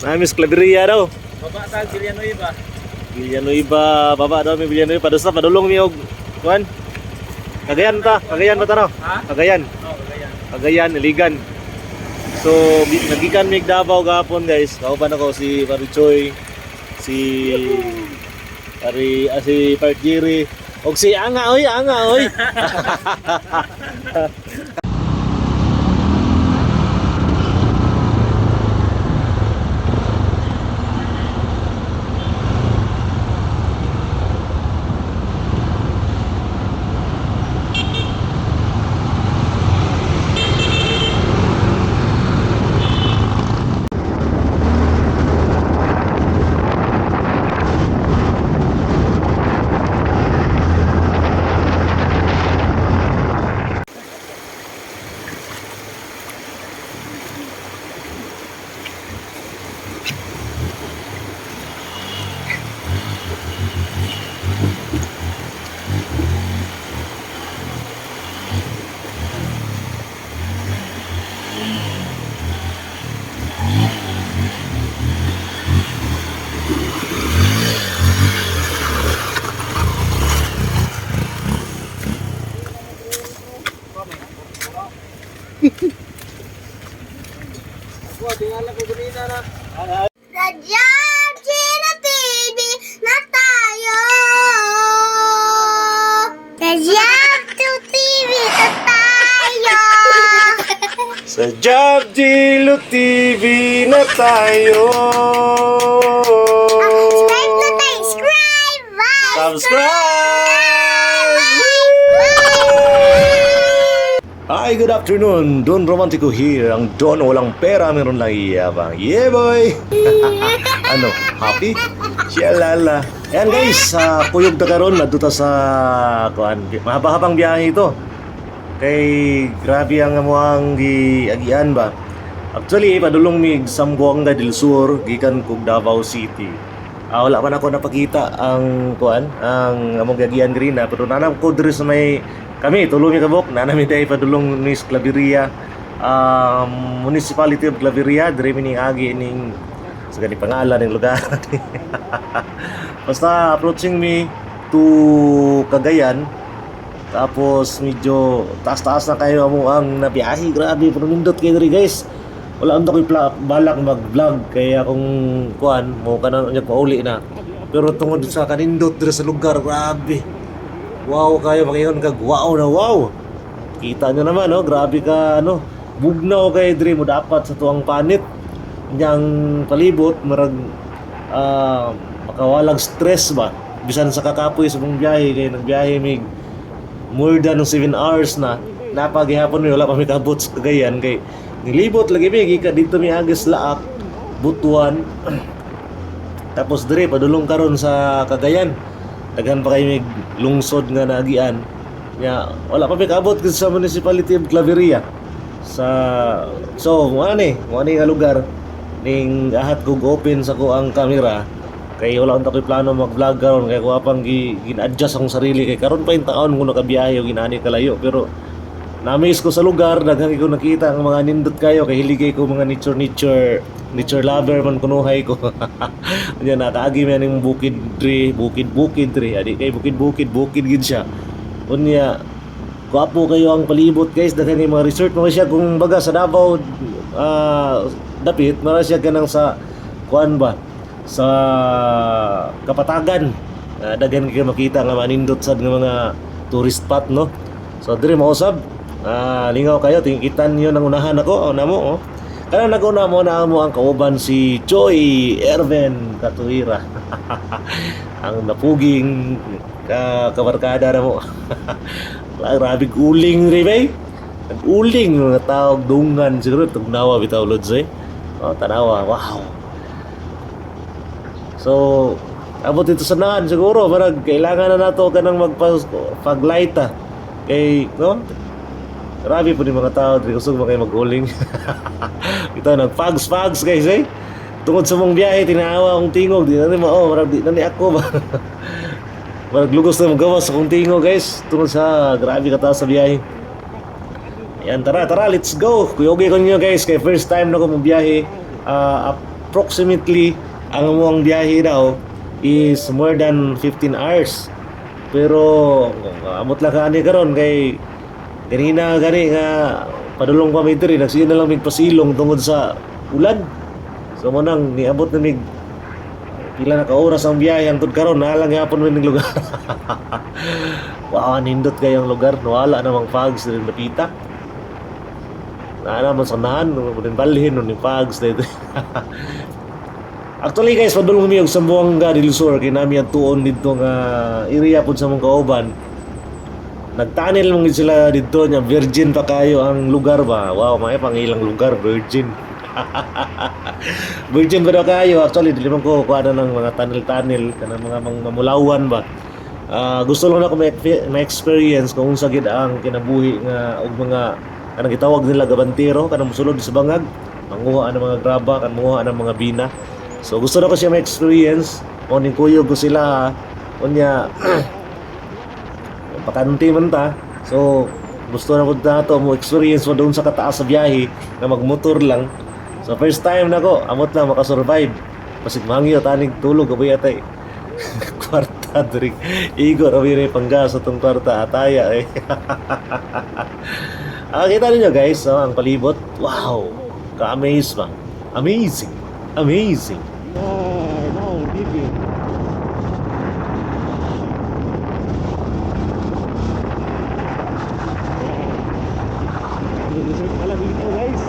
Namis Claveria daw. Baba sa Villanueva. Villanueva, baba daw mi Villanueva. Pados na padulong mi og kuan. Cagayan ta, Cagayan ba ta no? Ha? Cagayan. Oo, Cagayan. Cagayan, Iligan. So, nagikan mig Davao gahapon, guys. Kauban ako si Pari Choi, si Pari si Park Jerry, og si Anga oy, Anga oy. Sa Job Chino TV na tayo! Sa Job 2 TV na tayo! Sa Job Gilo TV na tayo. Subscribe na tayo! Subscribe! Bye! Subscribe! Hi, good afternoon. Don Romantico here. Ang Don walang pera, meron lang iyabang. Yeah, boy! Ano, happy? Shalala. Ayan guys, sa kuyog na karon na sa kuan. Mahaba-habang biyahe ito. Kay grabe ang amuang giagian ba. Actually, padulong mig Sambuanga del Sur gikan kog Davao City. Ah, wala man ako napakita ang kuan, ang among giagian diri na pero nanam ko diri sa may kami tulo mi kabok nanami dai padulong ni Claveria, Municipality of Claveria diri mi ning agi ning sa gani pangalan ng lugar. Basta approaching me to Cagayan, tapos medyo taas-taas na kayo amo ang nabiyahe. Grabe, pero nindot kayo diri, guys. Wala unta ko'y balak mag-vlog kaya kung kuan mo kanon unya pauli na. Pero tungod sa kanindot diri sa lugar, grabe. Wow kayo makingon kag wow na wow. Kita nyo naman, no? Grabe ka, ano. Bugnaw kay diri mo dapat sa tuang panit. Niyang palibot, marag makawalag stress ba. Bisan sa kakapoy sa mong biyahe, kay nagbiyahe mig more than 7 hours na napagihapon mi wala pa mi kaabot sa Cagayan kay nilibot lagi mi gikan dito mi agis Laak, Butuan, tapos dire padulong karon sa Cagayan. Daghan pa kay mig lungsod nga naagian nya wala pa mi kaabot gid sa Municipality of Claveria sa. So mo ni nga lugar ning ahat kog open sa ko ang camera kay wala unta koy plano mag-vlog karon kay kuha pang gin-adjust akong sarili kay karon pa yung taon ko nakabiyahe og inani kalayo, pero na-amaze ko sa lugar. Daghan ko nakita ang mga nindot kayo kay hiligay ko mga nature nature nature lover man kunuhay ko. Unya nakaagi mi aning bukid dri, bukid bukid dri, adi kay bukid bukid bukid gid siya. Unya gwapo kayo ang palibot, guys, daghan kay mga resort mga siya kung baga sa Davao, dapit mara siya kanang sa kuan ba sa Kapatagan. Daghan kayo makita nga manindot sad nga mga tourist spot, no? So diri mausab, lingaw kayo tingkitan niyo nang unahan ako, oh, namo oh. Kanang naguna mo na mo ang kauban si Joy Erven Katuira. Ang napuging kabarkada na mo. Grabe uling rin bay. Nag-uling mga tawag dungan siguro tugnawa bitaw lods eh. Oh, tanawa. Wow. So, abot dito sa naan siguro parang kailangan na nato kanang magpa-paglight ah. Kay no? Grabe po ni mga tao diri kusog man kayo mag-uling. Ito nag-fags fags guys eh. Tungod sa mong biyahe tinawa akong tingog di na ni mao marag di na ni ako ba. Marag lugos na magawas akong tingog, guys, tungod sa grabe kataas sa biyahe. Ayan, tara, tara, let's go. Kuyogi ko ninyo, guys, kay first time na ko mabiyahe. Approximately ang among biyahe daw is more than 15 hours. Pero amot lang kaani karon kay ganina gani nga padulong pa mi diri, nagsige na lang mig pasilong tungod sa ulan. So mo nang niabot na mig pila na ka oras ang biyahe hangtod karon naa lang gyapon mi ning lugar. Wow, nindot kayong lugar, wala namang fogs diri napita. Naa naman sa unahan, mo balhin no ni fogs dito. Actually guys, padulong mi og Zamboanga del Sur kay nami adtuon didto nga area pud sa mong kauban. Nagtunnel man gid sila didto nya, virgin pa kayo ang lugar ba. Wow, may pang ilang lugar virgin. Virgin pa daw kayo. Actually, dili man ko kuha na ng mga tunnel-tunnel kanang mga mamulawan ba. Ah, gusto lang nako ma-experience kung unsa gid ang kinabuhi nga og mga kanang gitawag nila gabantero, kanang mosulod sa bangag, manguha ng mga graba, kan manguha ng mga bina. So gusto na ko siya ma-experience. O ning kuyog ko sila unya bakante man ta. So gusto na pud nato mo experience mo doon sa kataas sa biyahe na magmotor lang. So first time nako, amot lang makasurvive. Basig mangyo tanig tulog aboy atay. Kwarta diri. Igor abi rin panggas atong kwarta ataya eh. Ah, kita ninyo guys, oh, ang palibot. Wow. Ka-amaze ba? Amazing. Amazing. Oh, no, baby. Pala dito guys.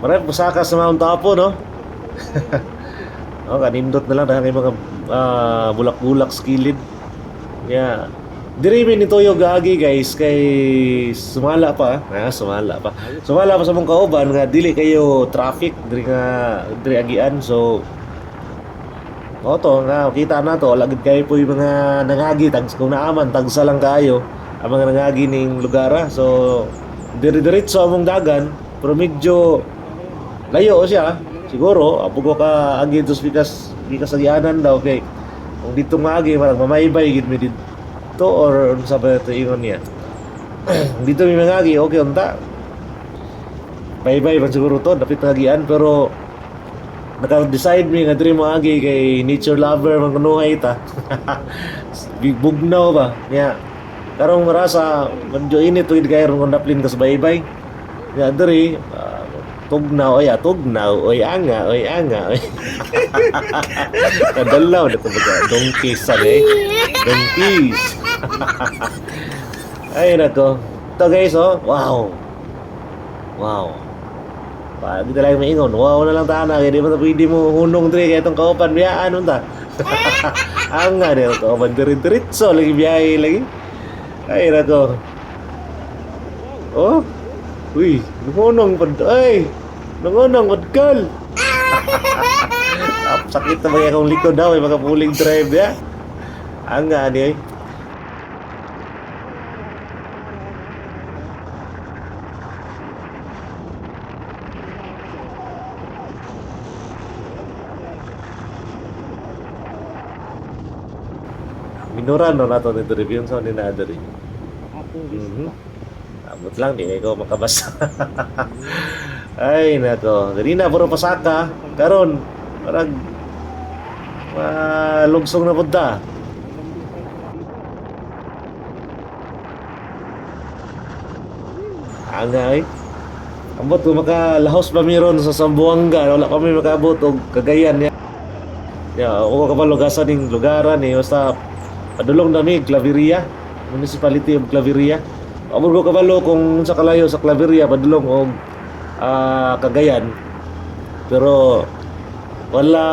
Marami pusaka sa Mount Apo, no? Oh, kanindot na lang dahil mga bulak-bulak sa kilid. Yeah. Diri mi nito yung gaagi guys kay sumala pa, sumala pa. Sumala pa sa mong kauban nga dili kayo traffic diri nga diri agian, so Oto nga kita na to, wala gid kayo po yung mga nangagi tags kung naaman tagsa lang kayo ang mga nangagi ning lugar ah. So dire-diretso among dagan pero medyo layo siya siguro apo ko ka agi dos bikas bikas agianan daw kay kung dito maagi marag mamaybay gid mi didto or unsa ba ito ingon niya. Kung dito mi mangagi okay unta baybay man siguro to dapit nga agian, pero naka-decide mi nga diri mo agi kay nature lover man kunuhay ta. Big bugnaw ba niya karong marasa medyo init gid kay ron kung daplin ka sa baybay niya diri tugnaw oy, tugnaw oy, anga oy, anga oy. Kadalaw na kumbaga donkeys sa eh donkeys. Ay nako to guys, oh wow, wow. Pag kita lang maingon, wow na lang tana, kaya di ba pwede mo hunong diri kaya itong kaupan, biyaan nun ta. Ang nga din, kaupan diri diretso, lagi biyahe lagi. Ay nako. Oh, uy, nangunong pad, ay, nangunong pad kal. Sakit na ba akong likod daw, ay makapuling drive ya. Ang nga ni ay. Minuran no nato nito review sa ni na diri. Abot lang di ko makabasa. Ay nako, ganina puro pasaka karon parang malugsong na punta. Angay. Ambot kung makalahos pa mi ron sa Zamboanga, wala pa mi makaabot og Cagayan ya. Ya, ako kabalo gasa ning lugaran ni basta padulong nami Claveria, Municipality of Claveria. Amor ko kabalo kung sa kalayo sa Claveria padulong og Cagayan. Pero wala,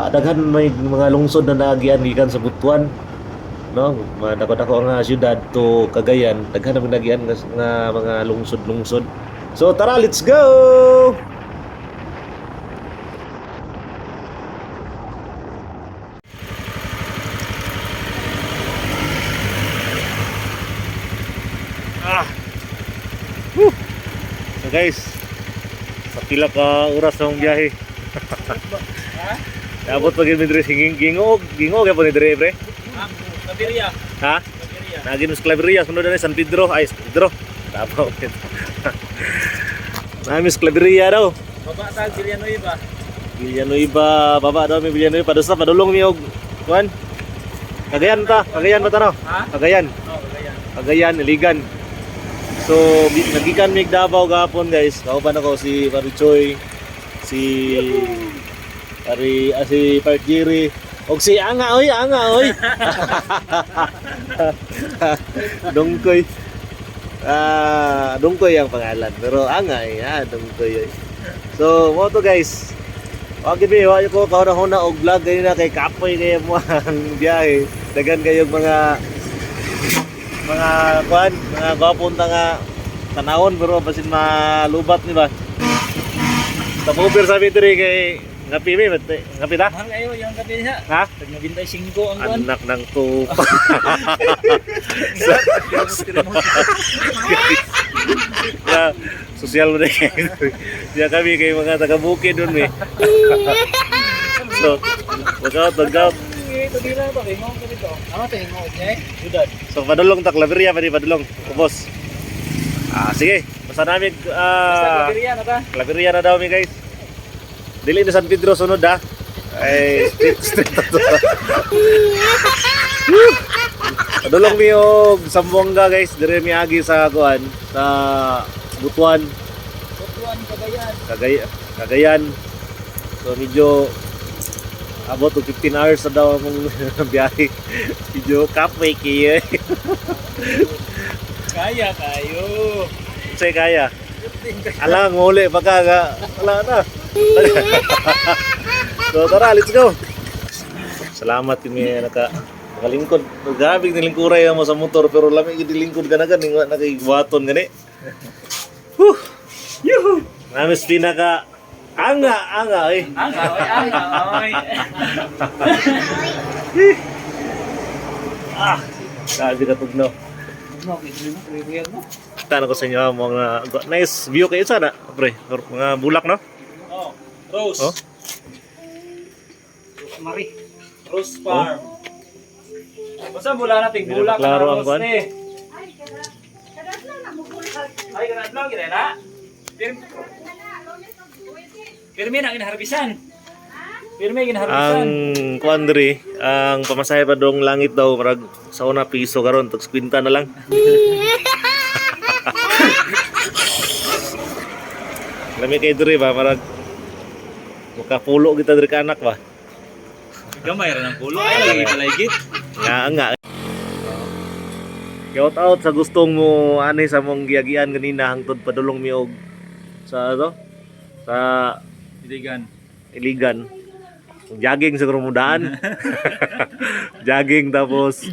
daghan may mga lungsod na naagian gikan sa Butuan, no? Mga dako-dako nga syudad to Cagayan, daghan na nagian nga mga lungsod-lungsod. So tara, let's go. Ah. Woo. Guys, sa pila ka oras na akong biyahe. Abot pa gyud mi diri, gingog, gingog gyapon ni diri, pre. Ha? Claveria. Ha? Claveria. Naagi mi sa Claveria, sunod na ni San Pedro, ay San Pedro. Davao. Nami sa Claveria daw. Baba tag Villanueva. Villanueva, baba daw mi Villanueva, padusa padulong mi og kuan. Cagayan ta, Cagayan ba ta no? Ha? Cagayan. Oh, Cagayan. Cagayan, Iligan. So, nagikan mig Davao gahapon, guys. Kauban ako si Pari Choi, si Pari ah, si Park Jerry, og si Anga oy, Anga oy. Dongkoy. Ah, Dongkoy ang pangalan, pero Anga eh, Dongkoy oy. So, mo to, guys. Wa gid mi, wa ko kahuna-huna og vlog ganina kay kapoy kay mo ang biyahe. Dagan kayo mga kuan, mga gwapon ta nga tanawon pero basin malubat ni ba. Tapover sabi diri kay ngapi mi, ngapi ta? Mahal kayo yung kape niya. Ha? Tag 95 ang kuan. Anak ng tupa. Ya, social mo na kayo. Ya kami kay mga taga-bukid doon mi. So, work out, work out. Ito dila ba kay mo dito. Ano tayo mo niya? Judan. So padulong ta Claveria pa di padulong. Ubos. Ah, sige. Basta namin Basta ah Claveria na ta. Claveria na daw mi, guys. Dili na San Pedro sunod ha. Ay, street street na to. Padulong mi og Zamboanga, guys. Dire mi agi sa kuan sa Butuan, Butuan, Cagayan. Cagayan. So medyo abot og 15 hours na daw among biyahe. Medyo kapoy kayo. Kaya kayo. Say kaya. Alang uli baka nga wala na. So tara, let's go. Salamat kami naka nakalingkod. Grabe nilingkuray mo sa motor pero lami gid lingkod ka na gani wa na kay buhaton gani. Whew. Yuhu. Namis pinaka anga anga eh. Anga, oy, anga, oy. Ah, grabe ka tugnaw. No, kaya mo. Tana ko sa inyo ah, mga nice view kayo sana, pre. Mga bulak no? Oh, Rose. Oh. Marie. Rose Farm. Basta bula natin, Hindi bulak na klaro na ang rose kuwan. ni. Ay, kanadlaw gid na. Pirmi na ginaharbisan. Pirmi ginaharbisan. Ang kuan diri, ang pamasahe pa dong langit daw marag sa una piso karon tag 50 na lang. Lami kay diri ba marag makapulo kita diri ka anak ba. Gamay ra ng pulo ay lagi palaygit. Nga nga. Shout out sa gustong mo ani sa mong giyagian ganina hangtod padulong mi og sa ano sa Iligan. Iligan. Jogging siguro mo daan. Jogging tapos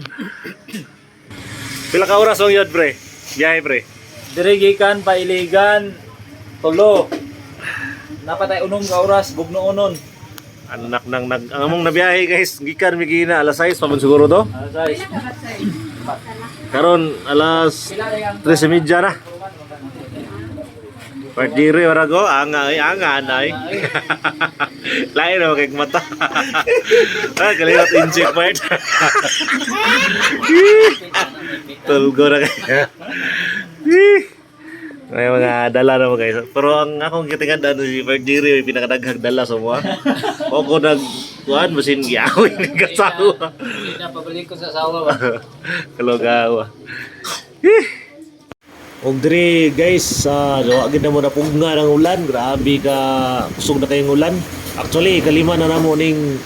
pila ka oras ang yun, pre? Biyahe, pre. Dire gikan pa Iligan tulo. Napatay unom ka oras bugno unon. Anak nang nag ang among nabiyahe, guys, gikan mi gina alas 6 pa man siguro to. Alas 6. Karon alas 3:30 na. Part diri ora go, anga ay anga anay. Lain na kay mata. Ah, kaliwat inject part. Tulgo na kayo. May mga dala na mga guys. Pero ang akong kitingan ano si Park Jerry yung pinakadaghang dala sa mga. O ko nag kuan basin giawin ng kasawa. Hindi na pabalik ko sa asawa ba. Kalogawa. Og diri guys, sa wa gid na mo napunga ng ulan, grabe ka kusog na kayong ulan. Actually, kalima na namo ning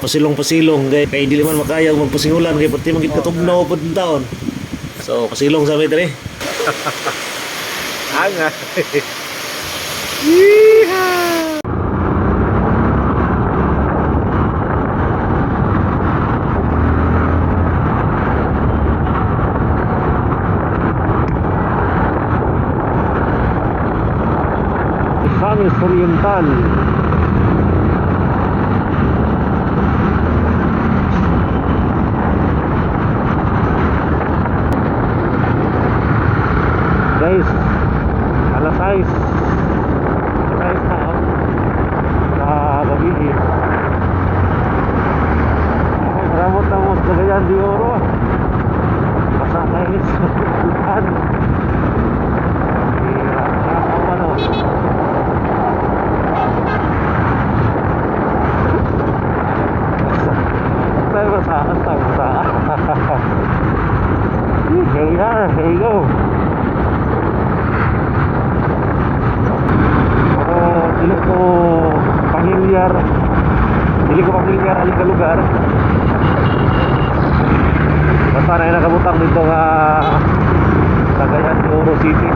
pasilong-pasilong kay dili man makaya magpasingulan kay pati man gid katugnaw pud ang taon. So, pasilong sa mi diri. Anga. Yeehaw! Misamis Oriental. Guys, alas 6. 6 na, oh. Sa gabi eh. Ramot na mo sa Cagayan de Oro. Basa kayo sa ulan. Hirap na ako, ano. Basa. Basa, basa, basa, basa. Here we are, here we go. Oh, dili ko familiar. Dili ko familiar ang lugar. Basta na nakabutang dito nga Cagayan de Oro City.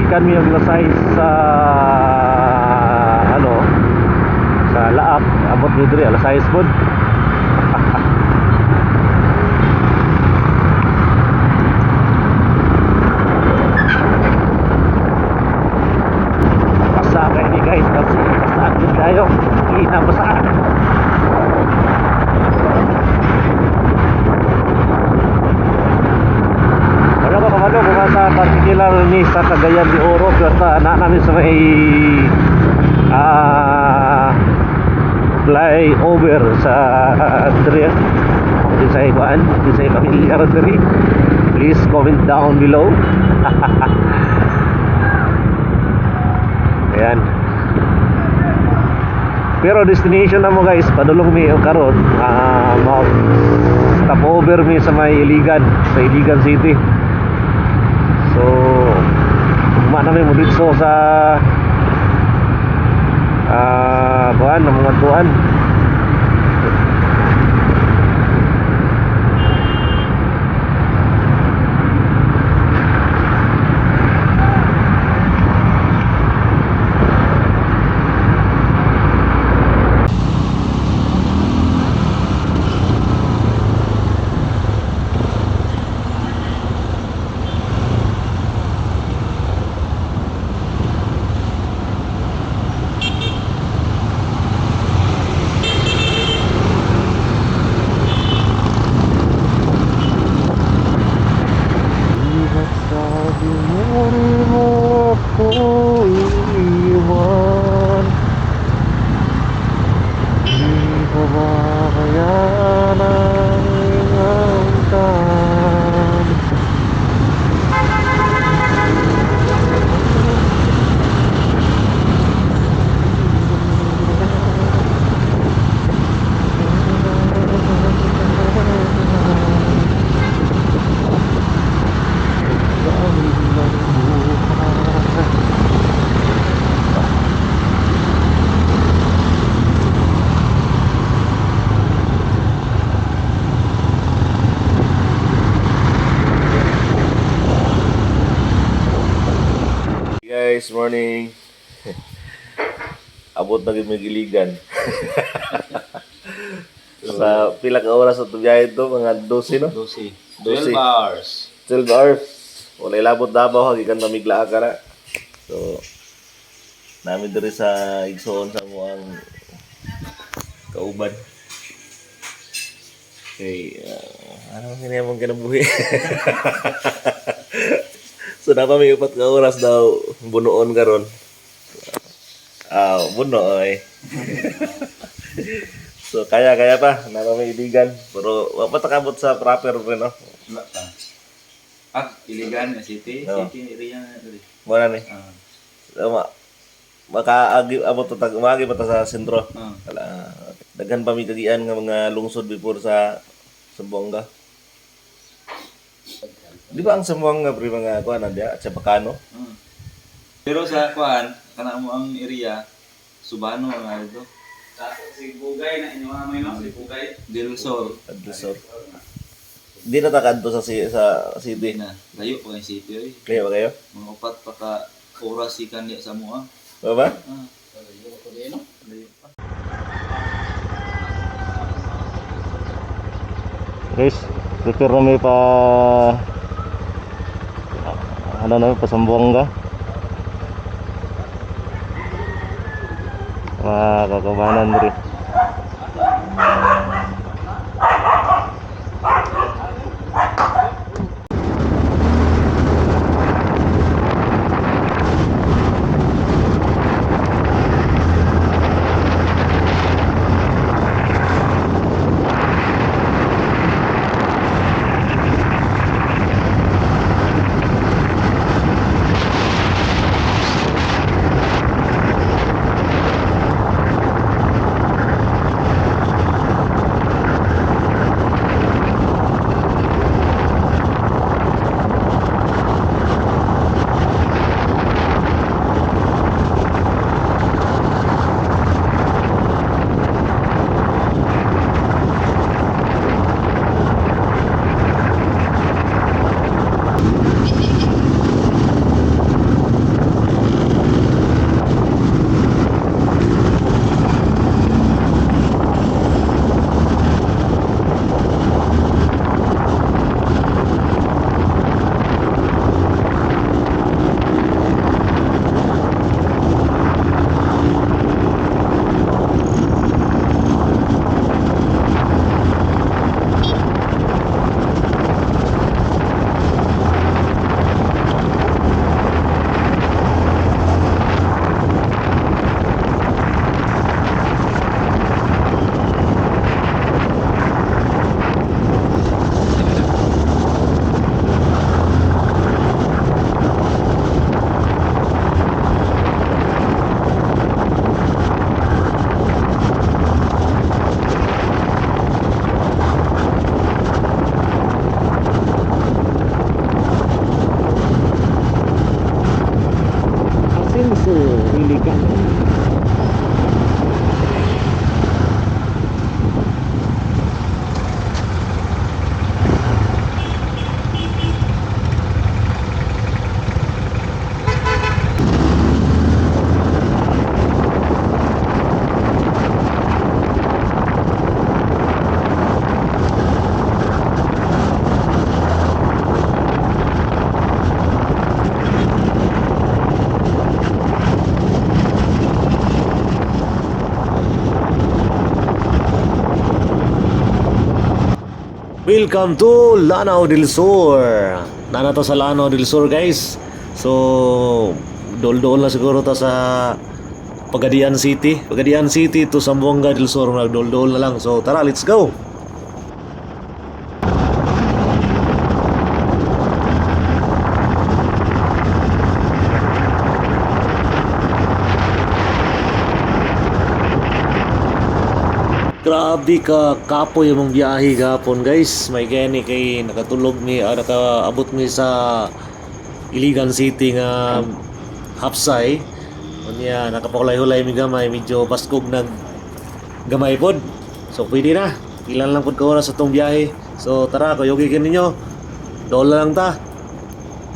Gikan mi og alas sa ano sa Laak, abot mi diri alas 6 pod. Basa kayo ni guys, basa, basa gud kayo. Kinabasaan. Wala ko kabalo kung sa particular ni sa Cagayan de Oro, basta anak namin sa may flyover sa diri din sa ikuan, din sa familiar diri. Please comment down below. Ayan. Pero destination na mo guys, padulong mi og karon, mag stopover mi sa may Iligan, sa Iligan City. So, ugma na mi mo didto sa kuan, mga tuan. Ba't sabi mo rin mo ako iiwan? Di ko ba kaya ng ingatan? Dahil ng buhay. Guys, morning. Abot na gyud Iligan. Sa pila ka oras sa biyahe to, mga 12 no? 12. 12 12 hours. 12 hours. Wala ilabot Davao hagikan mamigla ka na. So namin diri sa igsoon sa mo ang kauban. Kay ano man kini among kinabuhi. So napa may 4 ka oras daw bunuon karon. Buno oy. So kaya kaya pa, napa may Iligan pero wa pa ta kabot sa proper pre no. Wala pa. Iligan na city. Oo. City area na diri. Mo na ni. So, makaagi abot ta tag umagi pa ta sa sentro. Wala, daghan pa mi kagian nga mga lungsod before sa Zamboanga. Di ba ang Zamboanga pre mga kuan na diya, Chabacano? Pero sa kuan, kana mo ang area Subano ang nga dito. Si Bugay na inyo may no, si Bugay. Del Sur. Adto Sur. Di na ta kadto sa sa city. Na layo pa ang city oy. Kaya ba kayo? Mga 4 pa ka oras ikan diya sa mua. Ba ba? Layo pa. Guys, prepare na may pa ano na pa Zamboanga. Mga kakabanan diri. Welcome to Lanao del Sur. Nana to sa Lanao del Sur, guys. So, dol-dol na siguro ta sa Pagadian City. Pagadian City to Zamboanga del Sur. Nagdol-dol na lang. So, tara, let's go! Grabe ka kapoy among biyahe gahapon, guys. May gani kay nakatulog mi, nakaabot mi sa Iligan City nga hapsay. Unya nakapahulay-hulay mi gamay, medyo baskog nag gamay pod. So pwede na. Ilan lang pod ka oras sa tong biyahe. So tara, kuyugi ka ninyo. Dola lang ta.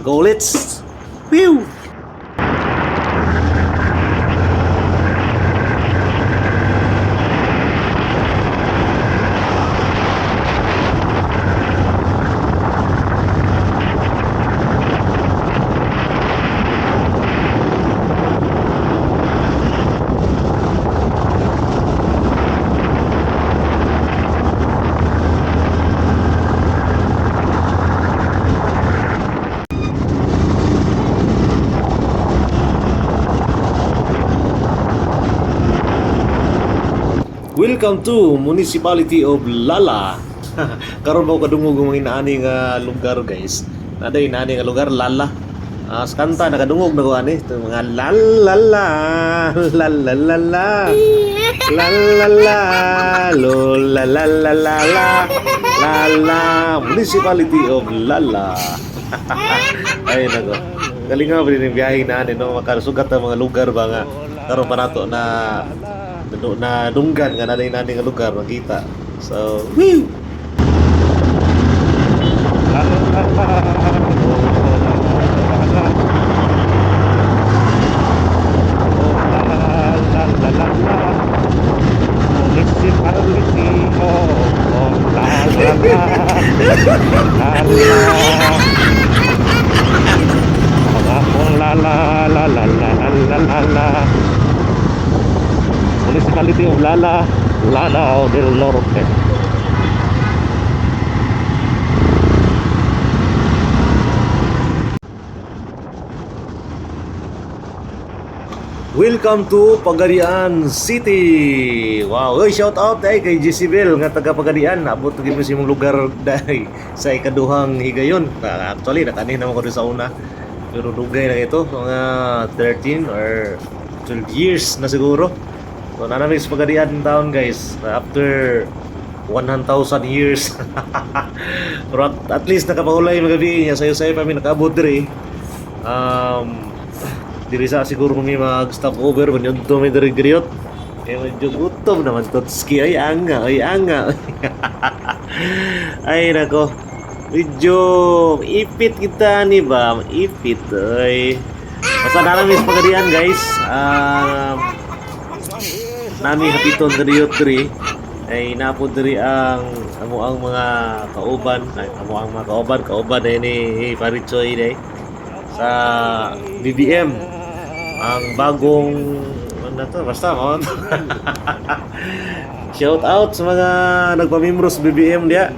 Go, let's! Whew! Welcome to Municipality of Lala. Karon ba ko kadungog ang mga inaani nga lugar, guys. Naday inaani nga lugar Lala. Sa kanta nakadungog na ko ani ito mga la la la la la la la la la la lo la la la la la la la Municipality of Lala. Ay nako. Galing nga pa din yung biyahe na ani no, makasugat ang mga lugar ba nga karon pa nato na na, na dunggan nga nanay nani nga lugar makita. So, woo! Municipality of La La La La La. La La La La La La La La. Municipality of Lala, Lanao del Norte. Welcome to Pagadian City. Wow, oy, shout out ay kay Jezebel nga taga Pagadian. Abot gyud mo sa imong lugar dai sa ikaduhang higayon. Actually, nakanin naman ko doon sa una. Pero dugay na ito, mga 13 or 12 years na siguro. So nanamig sa Pagadian town, guys, after 100,000 years. Pero at least nakapahulay magabi niya sayo-sayo pa mi nakaabot diri. Diri sa siguro kami mag stop over manyudto mi diri griyot. Eh medyo gutom naman totski, ay anga, ay anga. Ay nako. Medyo ipit kita ni ba? Ipit ay. Basta namin sa Pagadian, guys. Nami hapiton diri diri ay napo diri ang amo ang mga kauban, ay, amo ang mga kauban kauban ay ni Parichoy day sa BBM ang bagong ano to, basta mo. Shout out sa mga nagpamimro sa BBM dia.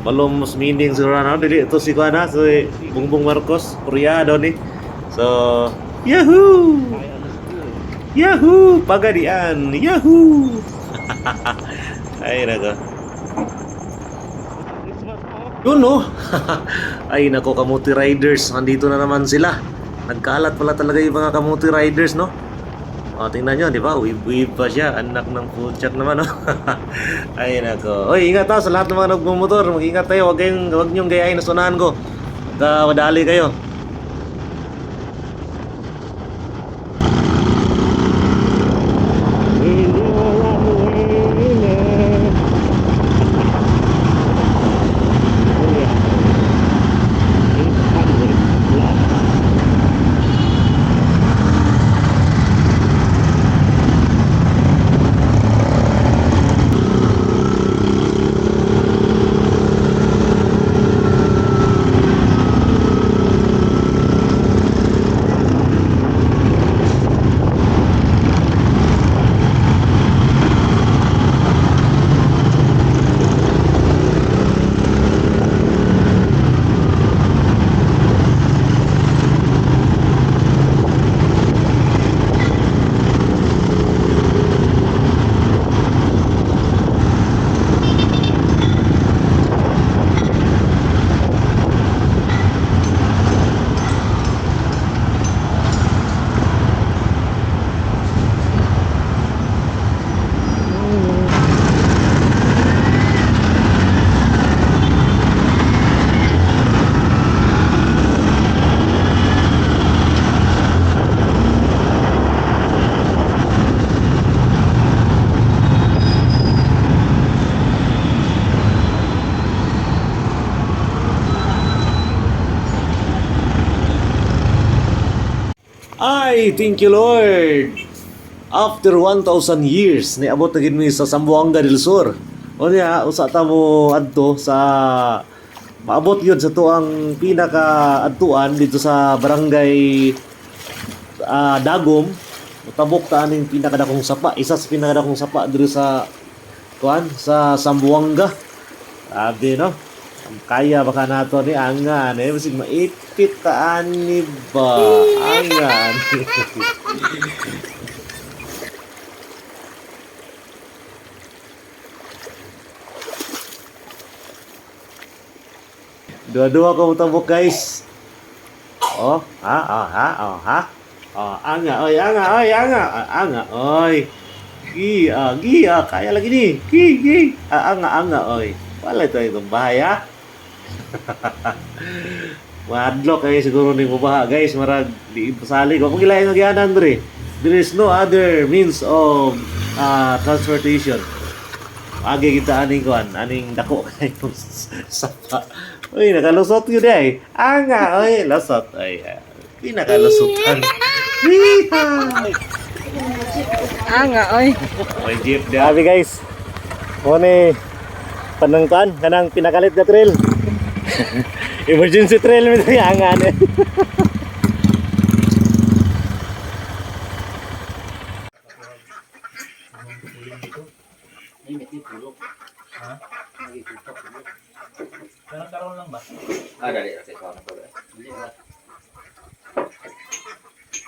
Balom meaning siguro na dili ito si kuana, si Bongbong Marcos Korea daw ni. So yahoo, yahoo, Pagadian, yahoo. Ay nako. Yun no. Ay nako, Kamuti Riders, nandito na naman sila. Nagkalat pala talaga yung mga Kamuti Riders, no? O, tingnan nyo, di ba? Weave-weave pa siya. Anak ng putyak naman, no? Ay, nako. Oy, ingat ha sa lahat ng mga nagmumotor. Mag-ingat tayo. Huwag niyong gayahin na sunahan ko. Baka madali kayo. Ay, thank you Lord. After 1,000 years, niabot na gid mi sa Zamboanga del Sur. O niya, usa ta mo adto sa maabot yun sa tuang pinaka adtuan dito sa barangay Dagom. Tabok ta aning pinakadakong sapa, isa sa pinakadakong sapa diri sa kuan sa Zamboanga. Sabi no. Ang kaya baka nato ni Anga eh basig maipit ta ani ba Anga ni. Dua-dua ko tabok, guys. Oh, ha, oh, ha, oh, ha. Oh, anga, oy, anga, oy, anga, ah, anga, oy. Gi, ah, gi, ah, kaya lagi ni. Gi, gi. Ah, anga, anga, oy. Wala ito itong bahay, ha? Madlok kayo siguro ni mubaha, guys. Marag, di pasali ko. Kung ilain nagyanan, dre. There is no other means of transportation. Agi kita aning kuan, aning dako kayo sapa. Uy, nakalusot yun eh. Anga, oy, lusot. Ay, pinakalusutan. Yeehaw! Anga, oy. May jeep na. Sabi guys, mo ni panangkuan, kanang pinakalit na trail. Emergency trail mi diri anga ni. Kanang karon lang ba? Ah, dali. Okay, kaon na ko.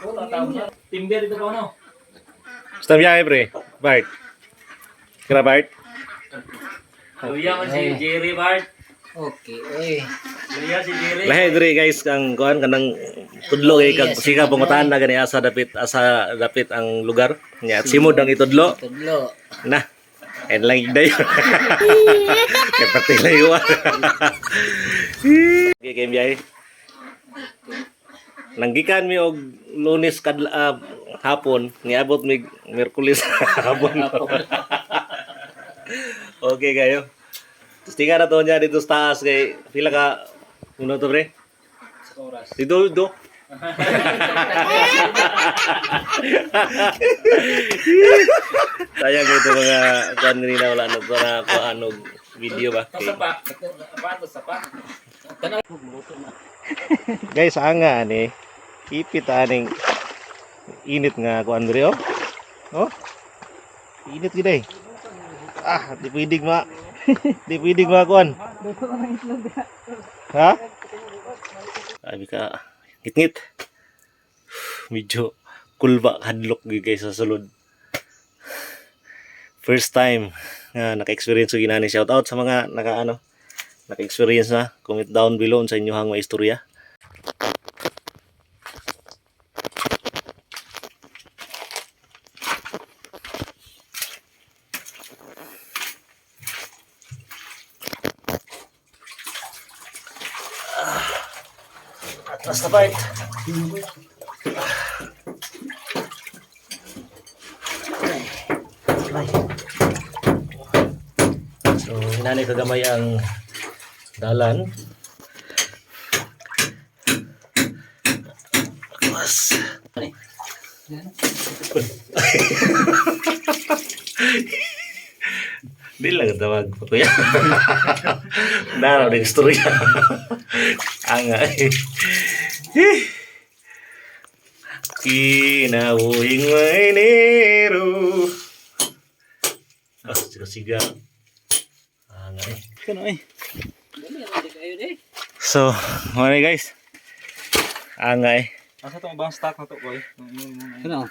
Oo, tataw niya. Timber dito pa no. Basta biyahe pre. Bart. Kira Bart. Luya man si Jerry Bart. Okay, oy. Luya si Jerry. Lahi diri guys ang kuan kanang tudlo kay kag sika pangutan na gani asa dapit ang lugar. Nya at simod ang itudlo. Tudlo. Na. And lang dayo. Kay pati layo. Okay, kay biyahe. Nanggikan mi og Lunes kadla hapon, niabot mi Miyerkules hapon. Okay kayo. Tapos tingnan na to niya dito sa taas kay pila ka uno to pre? Sa oras. Dito do. Sayang ito mga kuan nila wala na to na kuan og video ba. Sa pa. Pato sa pa. Guys, anga ani ipit aning init nga kuan diri oh. Oh. Init gid eh. Ah, di pwedeng ma. Di pwedeng ma kuan. Ha? Sabi ka, ngit-ngit. Medyo kulba hadlok gyud guys sa sulod. First time nga naka-experience og inani. Shout out sa mga naka ano, naka-experience na. Comment down below sa inyong mga istorya. Atras na bike. So, hinanay kagamay ang dalan. Atras. Di lang tawag ko kuya. Naraw ng istorya. Anga. Eh. Kinabuhing Enero. Ah, siga siga. Anga eh. Kano eh. So, muna guys. Anga eh. Asa tong bang stock na to, boy? Ano?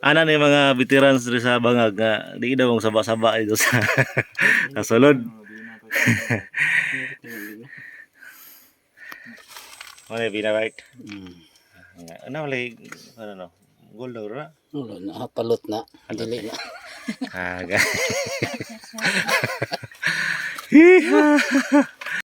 Ana ni mga veterans diri sa Bangag nga di daw mong saba-saba dito sa sa sulod. Muna binabike. Ano wala ano no? Gold daw ra. Wala na, palot na. Dili na. Aga. Hiha.